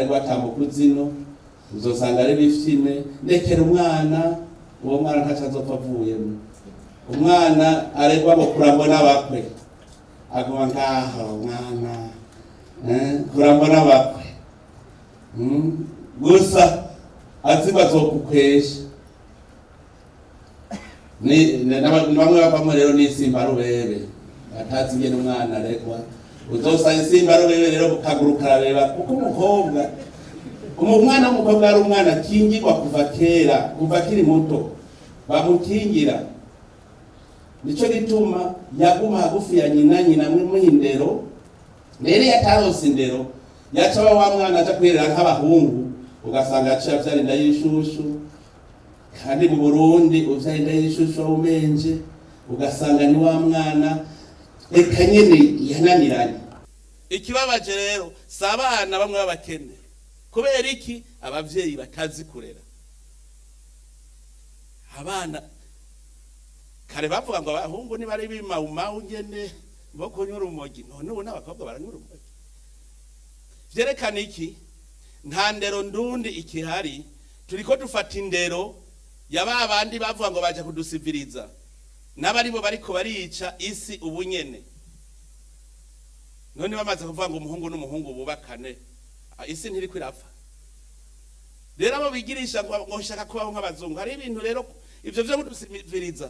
Ariko batambuka zino uzosanga ari bifime. Ndekera umwana, uwo mwana ntaco azopfa avuyemo. Umwana aregwa ngo kurambwa n'abakwe, aguma ngaho umwana, kurambwa n'abakwe. Gusa azi ngo azokukwesha. Ni bamwe bavamo rero n'isimba rubebe, batazi ingene umwana aregwa. Uzosanga isimba rubebe rero kaguru karabeba, kuko umwana w'umukobwa ari umwana akingirwa kuva kera, kuva akiri muto bamukingira. Nico gituma yaguma hagufi ya nyina, nyina mwimuha indero. Rero iyo ataronse indero, yaca aba wa mwana aja kwirera nk'abahungu, ugasanga yaciye avyara inda y'ishushu. Kandi mu Burundi uvyara inda y'ishushu umenje, ugasanga ni wa mwana reka nyene yananiranye. Ikibabaje rero si abana bamwe b'abakene. Kubera iki? Abavyeyi batazi kurera abana. Kare bavuga ngo abahungu ntibari bimawumawu ngene bo kunywa urumogi, none ubu n'abakobwa baranywa urumogi. Vyerekana iki? Nta ndero ndundi ikihari. Turiko dufata indero ya ba bandi bavuga ngo baje kudusiviriza, n'abaribo bariko barica isi ubu nyene. None bamaze kuvuga ngo umuhungu n'umuhungu bubakane, isi ntiriko irapfa? Rero abo bigirisha ngo shaka kubaho nk'abazungu, hari ibintu rero ivyo vyo kudusiviriza,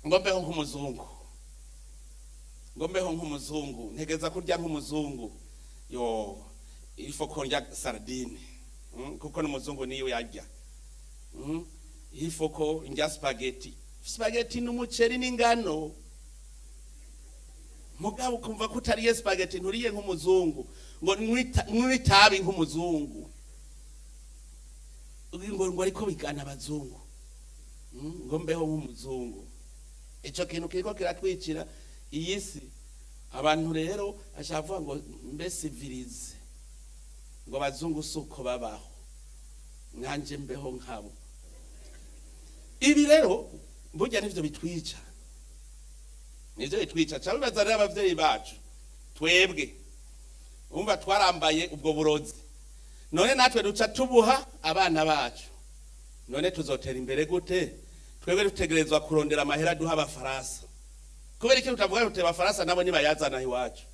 ngo mbeho nk'umuzungu, ngo mbeho nk'umuzungu, ntegeza kurya nk'umuzungu, yo il faut ko ndya sardine, kuko n'umuzungu niyo yarya, il faut ko ndya spaghetti. Spaghetti n'umuceri n'ingano, mugabo ukumva ko utariye spaghetti nturiye nk'umuzungu. Ngo nywe itabi nk'umuzungu, ngo ariko bigana abazungu, ngo mbeho nk'umuzungu. Ico kintu kiriko kiratwicira iyi si. Abantu rero ashaka kuvuga ngo mbe civilisé, ngo abazungu si uko babaho, nanje mbeho nkabo. Ibi rero burya nivyo bitwica, nivyo bitwica. Ca bibaza rero abavyeyi bacu, twebwe umva twarambaye ubwo burozi, none natwe duca tubuha abana bacu. None tuzotera imbere gute twebwe dutegerezwa kurondera amahera duha Abafaransa? Kubera iki tutavuga tuti Abafaransa nabo nibayazana iwacu?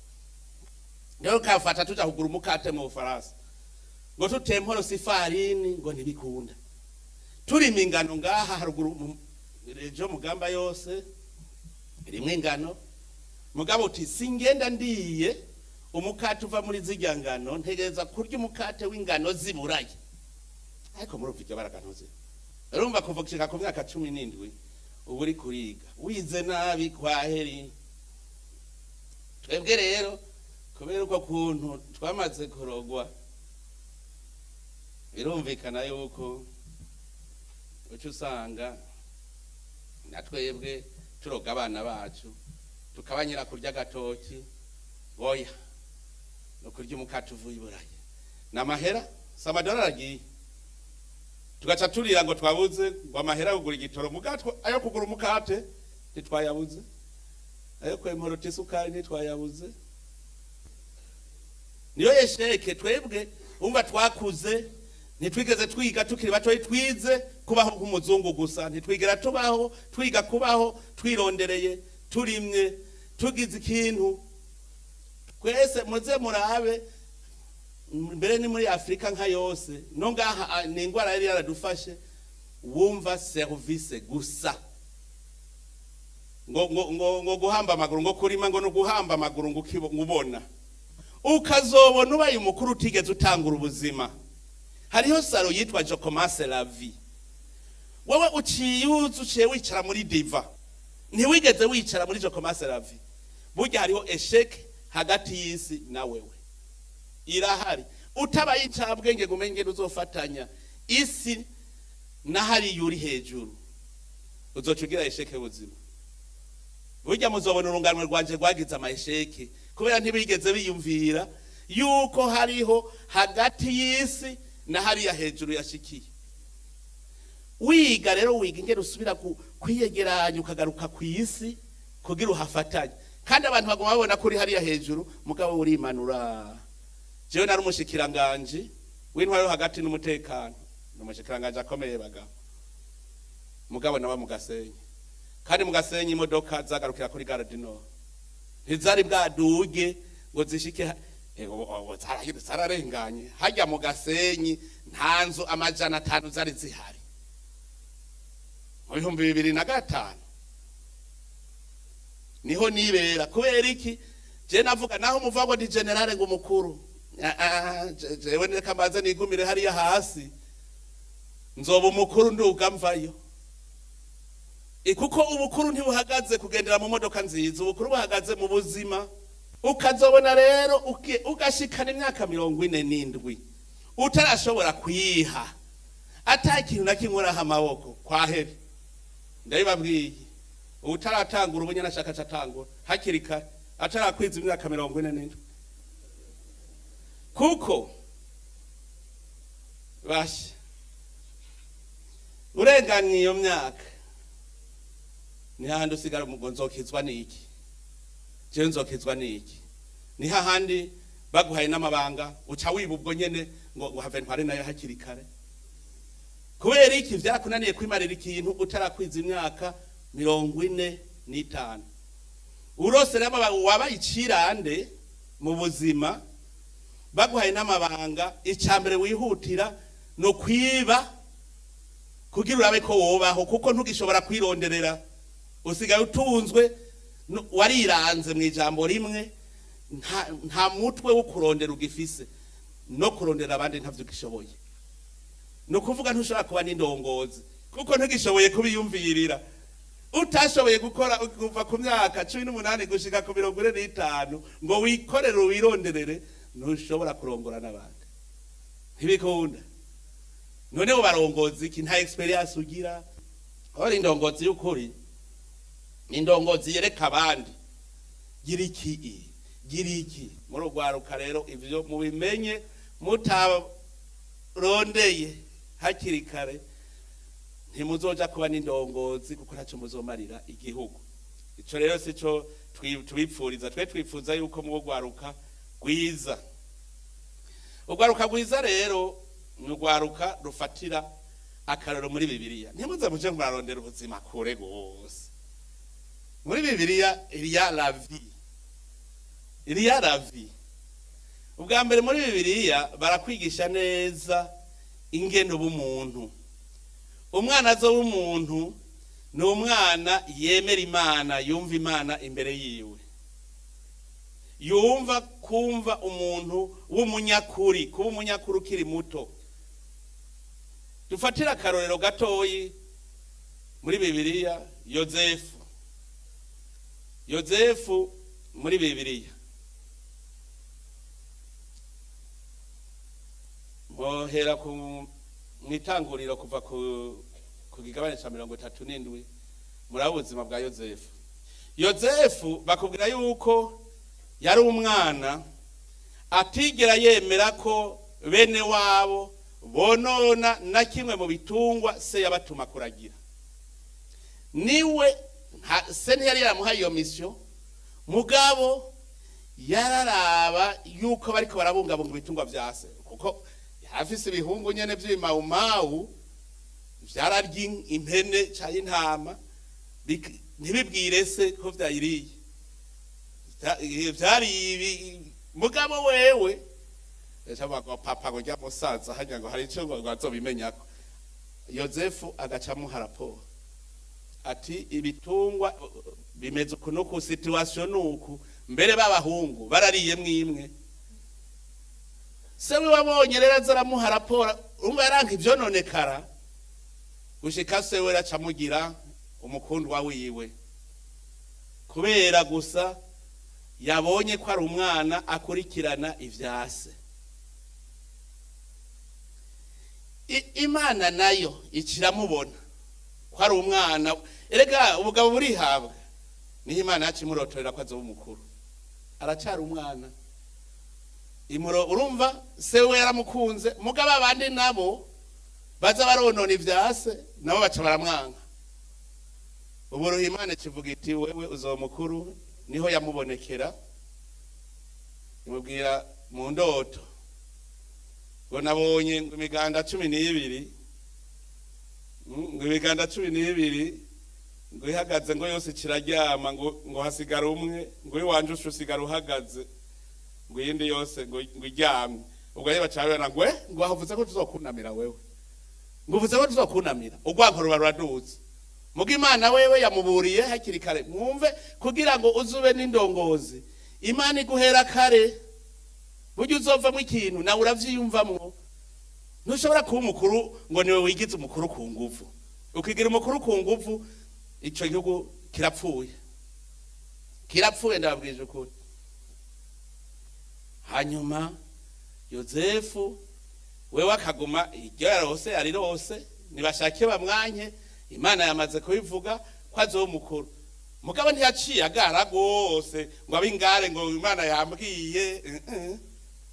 Rero kafata tuja kugura umukate mu Bufaransa, ngo tutemporo ifarini, ngo ntibikunda. Turima ingano ngaha haruguru ejo Mugamba yose rimwe ingano, mugabo uti singenda ndiye umukate uva muri zirya ngano, ntegereza kurya umukate w'ingano ziburaye. Ariko murumva iryo barakantuze? Urumva kuva gushika ku myaka 17 uba uri kuriga, wize nabi kwaheri. Twebwe rero kubera uko kuntu twamaze kurogwa, birumvikana yuko uca usanga na twebwe turoga abana bacu, tukabanyira kurya agatoki, boya no kurya umukate uvuye i Burayi n'amahera si amadolari agiye. Tugaca turira ngo twabuze ngo amahera yo kugura igitoro, mugatwe ayo kugura umukate ntitwayabuze, ayo kwemporota isukari ntitwayabuze. Niyo échec. Twebwe umva twakuze ntitwigeze twiga tukiri batoyi, twize kubaho nk'umuzungu gusa. Ntitwigera tubaho twiga kubaho twirondereye, turimye, tugize ikintu. Twese muze murabe, mbere ni muri Afurika nka yose, no ngaha ni ingwara yari yaradufashe. Wumva service gusa, ngo guhamba amaguru, ngo kurima ngo no guhamba amaguru, ngo ngo ubona ukazobona ubaye umukuru utigeze utangura ubuzima. Hariho salon yitwa Je commence la vie. Wewe uciye uza, uciye wicara muri divan, ntiwigeze wicara muri Je commence la vie. Burya hariho échec hagati y'isi na wewe, irahari. Utabaye incabwenge ngo umenye ngene uzofatanya isi na hariya uri hejuru, uzoca ugira échec buzima. Burya muzobona urunganwe rwanje rwagize ama échecs kubera ntibigeze biyumvira yuko hariho hagati y'isi na hariya hejuru yashikiye. Wiga rero, wiga ingene usubira kwiyegeranya ukagaruka ku isi kugira uhafatanye. Kandi abantu baguma babona ko uri hariya hejuru, mugabo urimanura. Jewe nari umushikiranganji. w'intwaro yo hagati n'umutekano, ni umushikiranganji akomeye bagabo, mugabo nawe mu Gasenyi. Kandi mu Gasenyi imodoka zagarukira kuri Gare du Nord, ntizari bwaduge ngo zishike zararenganye. Hajya mu Gasenyi nta nzu 500 zari zihari mu 2005. Niho nibera. Kubera iki? Je navuga naho muvuga ngo ndi général, ngo umukuru. Jewe reka mbanze nigumire hariya hasi, nzoba umukuru nduga mvayo. Kuko ubukuru ntibuhagaze kugendera mu modoka nziza, ubukuru buhagaze mu buzima. Ukazobona rero ugashikana imyaka 47 utarashobora kuyiha, ata kintu na kimwe uraha amaboko, kwahere. Ndabibabwiye, utaratangura ubu nyene ashaka atangura hakiri kare, atarakwiza imyaka 47, kuko basha urenganye iyo myaka, ni hahandi usigara ngo nzokizwa n'iki? Jewe nzokizwa n'iki? Ni hahandi baguhaye n'amabanga uca wiba ubwo nyene, ngo have ntware nayo hakiri kare. Kubera iki? Vyarakunaniye kwimarira ikintu utarakwiza imyaka 45. Urose rero wabaye icirande mu buzima, baguhaye n'amabanga, icya mbere wihutira no kwiba kugira urabe ko wobaho, kuko ntugishobora kwironderera, usigaye utunzwe wariranze. Mu ijambo rimwe, nta mutwe wo kurondera ugifise, no kurondera abandi ntavyo ugishoboye. Ni ukuvuga ntushobora kuba n'indongozi, kuko ntugishoboye kubiyumvirira. Utashoboye gukora kuva ku myaka 18 gushika ku 45 ngo wikorere, wironderere, ntushobora kurongora n'abandi, ntibikunda. None barongozi iki? Nta expérience ugira. Aho ari indongozi y'ukuri ni indongozi yereka abandi: gira iki, gira iki. Muri urwaruka rero ivyo mubimenye, mutarondeye hakiri kare ntimuzoja kuba n'indongozi, kuko ntacyo muzomarira igihugu. Ico rero sico tubipfuriza. Twe twifuza yuko mu rwaruka rwiza, urwaruka rwiza rero ni urwaruka rufatira akaroro muri Bibiliya. Ntimuze muje murarondera ubuzima kure gose. Muri Bibiliya il y a la vie, il y a la vie. Ubwa mbere, muri Bibiliya barakwigisha neza ingeno b'umuntu. Umwana azo w'umuntu ni umwana yemera Imana, yumva Imana imbere yiwe, yumva kumva umuntu w'umunyakuri, kuba umunyakuri ukiri muto. Dufatire akarorero gatoyi muri Bibiliya, Yozefu. Yozefu muri Bibiliya, mwohera ku mu itanguriro, kuva ku kigabane cya 37, muri ubuzima bwa Yozefu. Yozefu bakubwira yuko yari umwana atigera yemera ko bene wabo bonona na kimwe mu bitungwa se yabatuma kuragira. Niwe se ntiyari yaramuhaye iyo mission, mugabo yararaba yuko bariko barabungabunga ibitungwa vya se, kuko yarafise ibihungu nyene vy'ibimawumawu vyararya impene canke intama, ntibibwire se ko vyayiriye. Vyari ibi, mugabo wewe yacavuga ngo papa, ngo rya musaza hanya, ngo hari ico ngo azobimenyako. Yozefu agaca amuha raporo ati: ibitungwa bimeze uku nuku, situation nuku, mbere b'abahungu barariyemwo imwe. Se we wabonye rero aza aramuha raporo, urumva yaranka ivyononekara, gushika se we acamugira umukundwa wiwe, kubera gusa yabonye ko ari umwana akurikirana ivyase. Imana nayo ikiramubona ko ari umwana. Erega ubugabo burihabwa. Niho Imana yacu imurotorera ko azoba umukuru, aracyari umwana. Imuro urumva se we yaramukunze, mugabo abandi nabo baza baronona ivyase, nabo baca baramwanka. Ubu Imana kivuga iti: wewe uzoba mukuru. Niho yamubonekera, imubwira mu ndoto. Ngo nabonye ngo imiganda 12, ngo imiganda 12 ngo ihagaze, ngo yose kiraryama, ngo hasigara umwe, ngo iwanje usigara uhagaze, ngo iyindi yose ngo iryamye. Ubwo rero baca ngo ngo havuze ko tuzokunamira wewe, ngo uvuze ko tuzokunamira. Urwanko ruba ruraduze. Muga Imana wewe yamuburiye hakiri kare. Mwumve, kugira ngo uzube n'indongozi, Imana iguhera kare, burya uzovamwo ikintu nawe uravyiyumvamwo. Ntushobora kuba umukuru ngo niwe wigize umukuru ku nguvu. Ukigira umukuru ku nguvu, ico gihugu kirapfuye, kirapfuye, ndababwije ukuri. Hanyuma Yozefu wewe akaguma iryo yarose yarirose, nibashake bamwanke, Imana yamaze kubivuga ko azoba umukuru. Mugabo ntiyaciye agara rwose ngo abe ingare, ngo Imana yambwiye.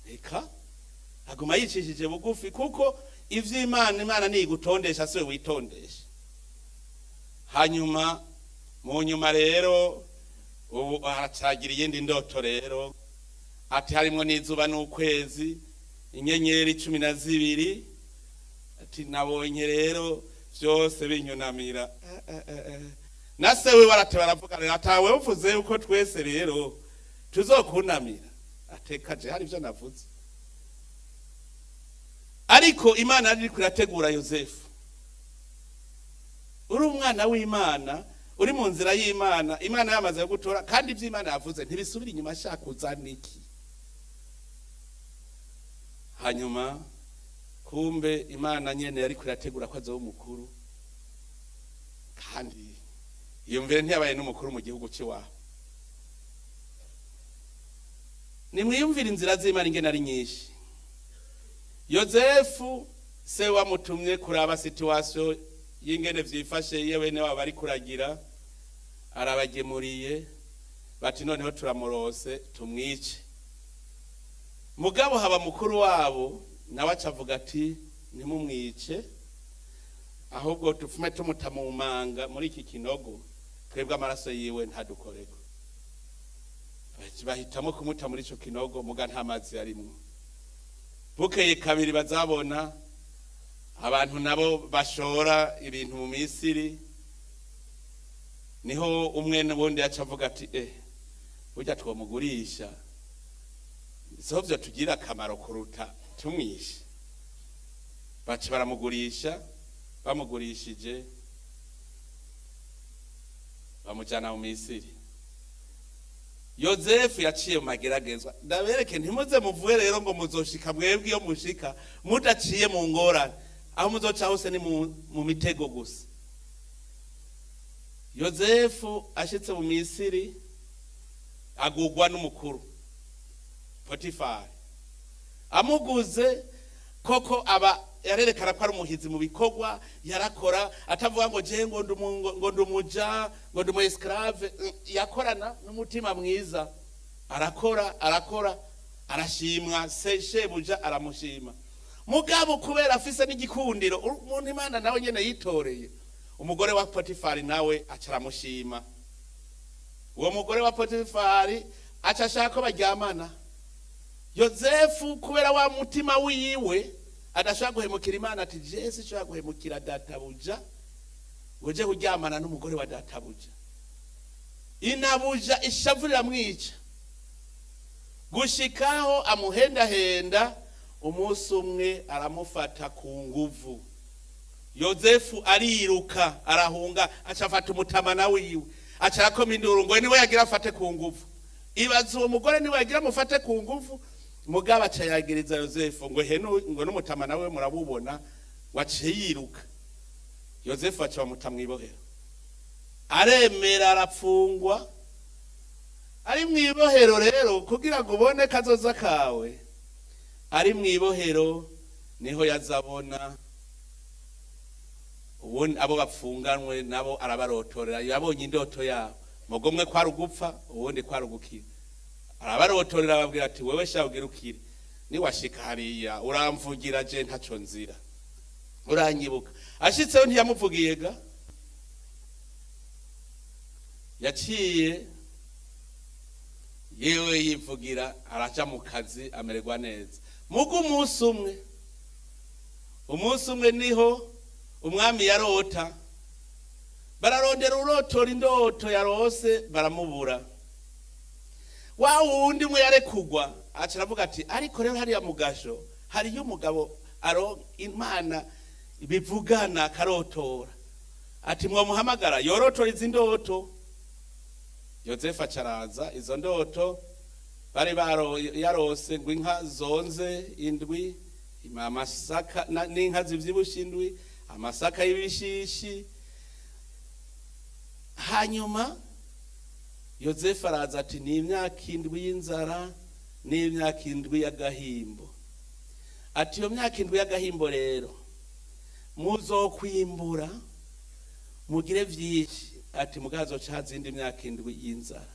Reka aguma yicishije bugufi, kuko ivy'Imana, Imana niyigutondesha, siwe witondesha. Hanyuma mu nyuma rero ubu haracagira iyindi ndoto rero, ati harimwo n'izuba n'ukwezi, inyenyeri 12, ati nabonye rero vyose binyunamira. Na se we barate baravuga rero, atawe uvuze yuko twese rero tuzokunamira? Atekaje hari ivyo navuze. Ariko Imana yari iriko irategura Yozefu. Uri umwana w'Imana, uri mu nzira y'Imana, Imana yamaze gutora, kandi ivyo Imana yavuze ntibisubira inyuma. Ashaka uzana iki? Hanyuma kumbe Imana nyene yariko irategura ko azoba umukuru, kandi iyo mvire ntiyabaye n'umukuru mu gihugu c'iwabo. Nimwiyumvire inzira z'Imana ingene ari nyinshi. Yozefu se wamutumye kuraba situation y'ingene vyifashe iyo bene wabo bari kuragira, arabagemuriye, bati noneho turamurose, tumwice. Mugabo haba mukuru wabo nawe acavuga ati ntimumwice, ahubwo tupfume tumuta mu manga muri iki kinogo, twebwe amaraso yiwe ntadukoreko. Bahitamo kumuta muri ico kinogo, muga nta mazi yarimwo. Bukeye kabiri bazabona abantu nabo bashora ibintu mu Misiri, niho umwe n'ubundi yaca avuga ati burya twomugurisha, sovyo tugira akamaro kuruta tumwishe. Baca baramugurisha. Bamugurishije bamujana mu Misiri. Yozefu yaciye mu mageragezwa. Ndabereke, ntimuze muvuge rero ngo muzoshika mwebwe iyo mushika mudaciye mu ngorane. Aho muzoca hose ni mu mitego gusa. Yozefu ashitse mu Misiri agugwa n'umukuru Potifari. Amuguze koko aba yarerekana ko ari umuhizi mu bikorwa yarakora, atavuga ngo je ngo ndumuja, ngo ndumu esclave. Yakorana n'umutima mwiza, arakora, arakora, arashimwa, se shebuja aramushima. Mugabo kubera afise n'igikundiro, umuntu Imana nawe nyene yitoreye, umugore wa Potifari nawe aca aramushima. Uwo mugore wa Potifari aca ashaka ko baryamana. Yozefu kubera wa mutima wiwe adashobora guhemukira Imana, ati je sinshobora guhemukira databuja ngo je kuryamana n'umugore wa databuja. Inabuja ishavu riramwica, gushikaho amuhendahenda. Umunsi umwe aramufata ku nguvu. Yozefu ariruka, arahunga, aca afata umutamana wiwe, aca arakoma induru ngo niwe yagira afate ku nguvu. Ibaza, uwo mugore niwe yagira amufate ku nguvu, mugabo aca yagiriza Yozefu ngo henu, ngo n'umutamana we murabubona waciye yiruka. Yozefu aca bamuta mw'ibohero, aremera arapfungwa. Ari mw'ibohero rero, kugira ngo ubone kazoza kawe, ari mw'ibohero niho yazabona ubundi abo bapfunganwe nabo arabarotorera. Yabonye indoto yabo, mugomwe kwari ugupfa, ubundi kwari ugukira. Arabarotorera, ababwira ati wewe sha ugira ukire, niwashika hariya uramvugira, je ntaco nzira, uranyibuka. Ashitseho ntiyamuvugiye ga, yaciye yewe yivugira, araja mu kazi, amererwa neza. Muga umunsi umwe Umunsi umwe niho umwami yarota, bararondera urotora indoto yarose, baramubura. Wa wundi umwe yarekugwa aca aravuga ati: "Ariko rero hariya mu gasho hariyo umugabo aro Imana bivugana akarotora." Ati: "Mwomuhamagara yorotora izi ndoto." Yozefu acaraza. Izo ndoto bari yarose ngo inka zonze indwi, amasaka n'inka zivyibushe indwi, amasaka y'ibishishi. Hanyuma Yozefu araza ati: "Ni imyaka 7 y'inzara n'imyaka 7 y'agahimbo." Ati: "Iyo myaka 7 y'agahimbo rero muzokwimbura mugire vyinshi." Ati: "Mugazoca hazindi myaka 7 y'inzara."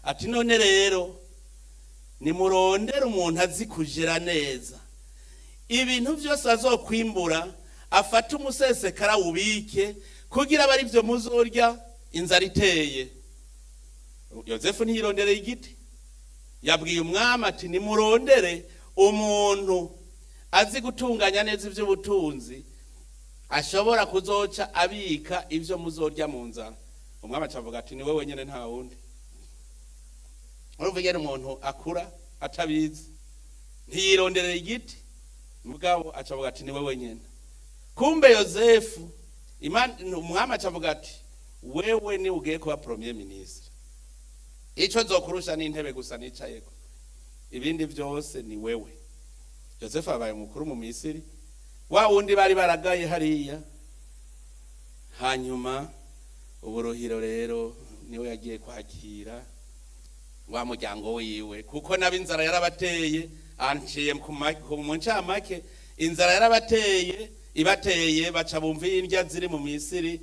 Ati: "None rero nimurondere umuntu azi kujera neza ibintu byose azokwimbura, afate umusesekara wubike kugira abe ari byo muzorya inzara iteye." Yozefu ntiyirondereye igiti, yabwiye umwami ati: "Nimurondere umuntu azi gutunganya neza iby'ubutunzi, ashobora kuzoca abika ibyo muzorya mu nzara." Umwami acavuga ati: "Ni we wenyine, nta wundi." Urumva ingene umuntu akura atabizi? Ntiyironderera igiti, mugabo acavuga ati: "Ni we wenyine." Kumbe Yozefu, umwami acavuga ati: "Wewe ni ugiye kuba premier ministre, ico nzokurusha n'intebe gusa nicayeko, ibindi byose ni wewe." Yozefu abaye umukuru mu Misiri, wa wundi bari baragaye hariya. Hanyuma uburuhiro rero niwe yagiye kwakira wa muryango wiwe, kuko nabo inzara yarabateye. Anciye mu ncamake, inzara yarabateye, ibateye baca bumva indya ziri mu Misiri,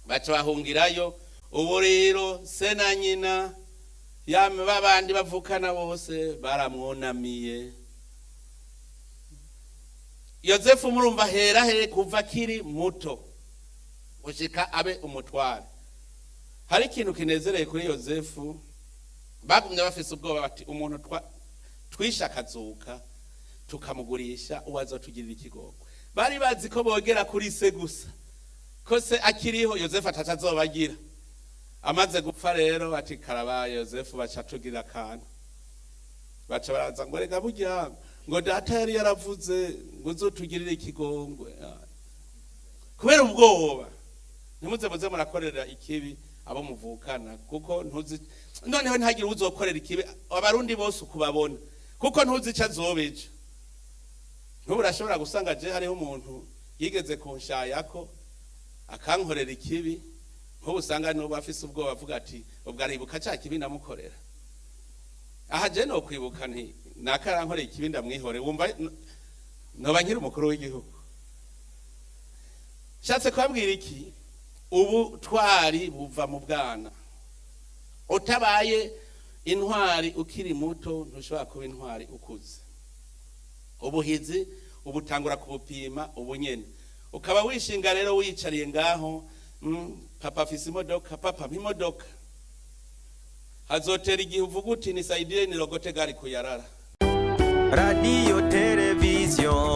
baca bahungirayo. Ubu rero se na nyina yame babandi bavukana bose baramwunamiye Yozefu. Murumva hera he kuva akiri muto gushika abe umutware. Hari ikintu kinezereye kuri Yozefu: bagumye bafise ubwoba bati: "Umuntu twishe akazuka tukamugurisha, uwo azotugirira ikigongwe." Bari bazi ko bogera kuri se gusa, ko se akiriho Yozefu ataca azobagira. Amaze gupfa rero bati: "Karabaye, Yozefu baca tugira akantu." Baca baraza ngo: "Rega burya ngo data yari yaravuze ngo uzotugirire ikigongwe." Kubera ubwoba. Ntimuze muze murakorera ikibi abo muvukana, kuko ntuzi. Noneho ntihagire uzokorera ikibi Abarundi bose ukubabona, kuko ntuzi ico azobeja. Ntubu urashobora gusanga je hariho umuntu yigeze kunshayako akankorera ikibi, nk'ubu usanga n'ubu afise ubwoba, avuga ati: "Ubwo aribuka ca kibi ndamukorera." Aha je no kwibuka nti: "Naka arankoreye ikibi, ndamwihore." Wumva noba nkiri umukuru w'igihugu? Shatse kubabwira iki? Ubu twari buva mu bwana. Utabaye intwari ukiri muto, ntushobora kuba intwari ukuze. Ubuhizi ubutangura kubupima ubunyene. Ukaba wishinga rero wiyicariye ngaho, papa afise imodoka, papa mpa imodoka. Hazotera igihe uvuga uti: "Nisaidie nirogote gari kuyarara." Radio televiziyo.